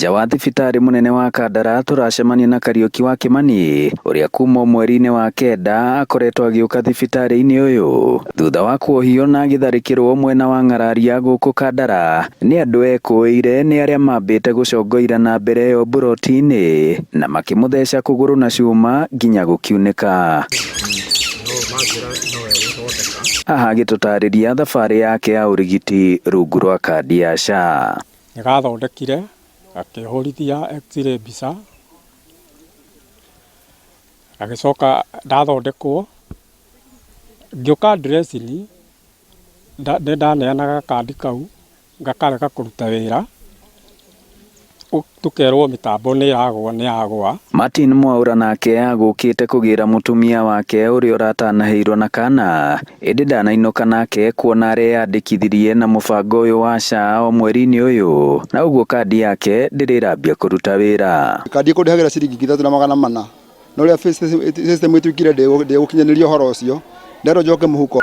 Nja wa thibitarĩ mũnene wa Kandara tũracemania na Kariũki wa Kimani ũrĩa kuma mweri-inĩ wa kenda akoretwo agĩũka thibitarĩ-inĩ ũyũ thutha wa kuohio na agĩtharĩkĩrwo mwena wa Ng'araria gũkũ Kandara nĩ andũ ekũĩire nĩ arĩa mambĩte gũcongoira na mbere ĩyo mburoti-inĩ na makĩmũtheca kũgũrũ na cuma nginya gũkiunĩka. Haha agĩtũtarĩria thabarĩ yake ya ũrigiti rungu rwa kandi ya SHA. Nĩgathondekire gakĩhũrithia x-ray mbica, gagĩcoka ndathondekwo, ngĩũka dressing nĩndaneanaga gakandi kau gakarega kũruta wĩra, tũkerwo mĩtambo nĩ yagũa nĩ yagũa. Martin Mwaura nake agũkĩte kũgĩra mũtumia wake ũrĩa ũratanahĩirwo na kana ĩndĩ ndanainũka nake kuona areyandĩkithirie na mũbango ũyũ wa SHA o mweri-inĩ ũyũ na ũguo kandi yake ndĩrĩ ĩrambia kũruta wĩra. Kandi ĩkũndĩhagĩra ciringi 3400, no rĩrĩa system ĩtuĩkire ndĩgũkinyanĩria ũhoro ũcio, nderwo njoke mũhuko.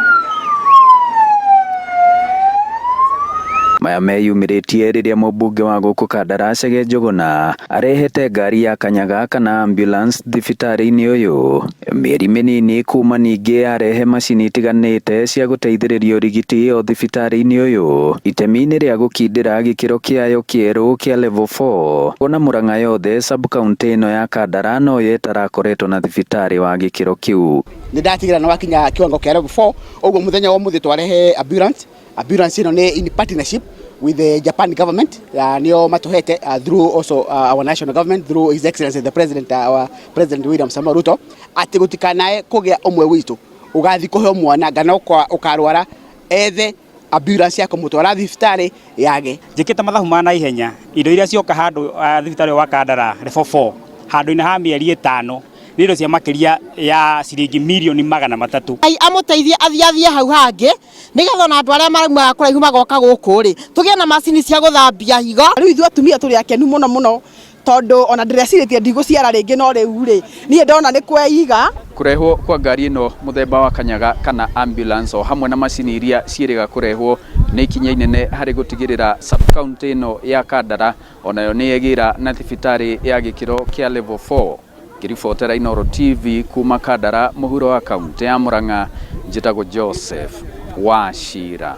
Maya meyumĩrĩtie rĩrĩa mũmbunge wa gũkũ Kandara Chege Njũgũna arehete ngari ya kanyaga kana ambulance thibitarĩ-inĩ ũyũ mĩeri mĩnini kuma ningĩ arehe macini itiganĩte cia gũteithĩrĩria ũrigiti o thibitarĩ-inĩ ũyũ itemi-inĩ rĩa gũkindĩra gĩkĩro kĩayo kĩerũ kĩa level 4 kuona Murang'a yothe sub county ĩno ya Kandara noyo ĩtarakoretwo na thibitarĩ wa gĩkĩro kĩu. Nĩ ndatigĩra nĩ wakinya kiwango kĩa level 4, ũguo mũthenya wa ũmũthĩ twarehe ambulance. Ambulance ĩno nĩ in partnership with the Japan government, nĩo matuhete through also our national government through His Excellency the President, our President William Samoei Ruto, atĩ gũtikanae kũgĩa ũmwe witũ ũgathiĩ kũheo mwana kana ũkarwara ethe ambulance ya kũmũtwara thibitarĩ yage. Njĩkĩte mathabu ma naihenya, indo iria cioka handũ thibitarĩ wa Kandara level 4 handũ-inĩ ha mĩeri 5 nĩ indo cia makĩria ya ciringi mirioni 300. Ngai amũteithie athiĩ hau hangĩ nĩgetha ona andũ arĩa maraumaga kũraihu magoka gũkũ rĩ tũgĩe na macini cia gũthambia higo. Rĩu ithuĩ atumia tũrĩ akenu mũno mũno tondũ ona ndĩrecirĩtie ndigũciara rĩngĩ, no rĩu rĩ niĩ ndona nĩ kweiga. Kũrehwo kwa ngari ĩno mũthemba wa kanyaga kana ambulance o hamwe na macini iria ciĩrĩga kũrehwo nĩ ikinya inene harĩ gũtigĩrĩra sub county ĩno ya Kandara onayo nĩ yegĩra na thibitarĩ ya gĩkĩro kĩa level 4. Ngĩribotera Inooro TV kuma Kandara mũhuro wa kaunti ya Murang'a, njĩtagwo Joseph Wachira.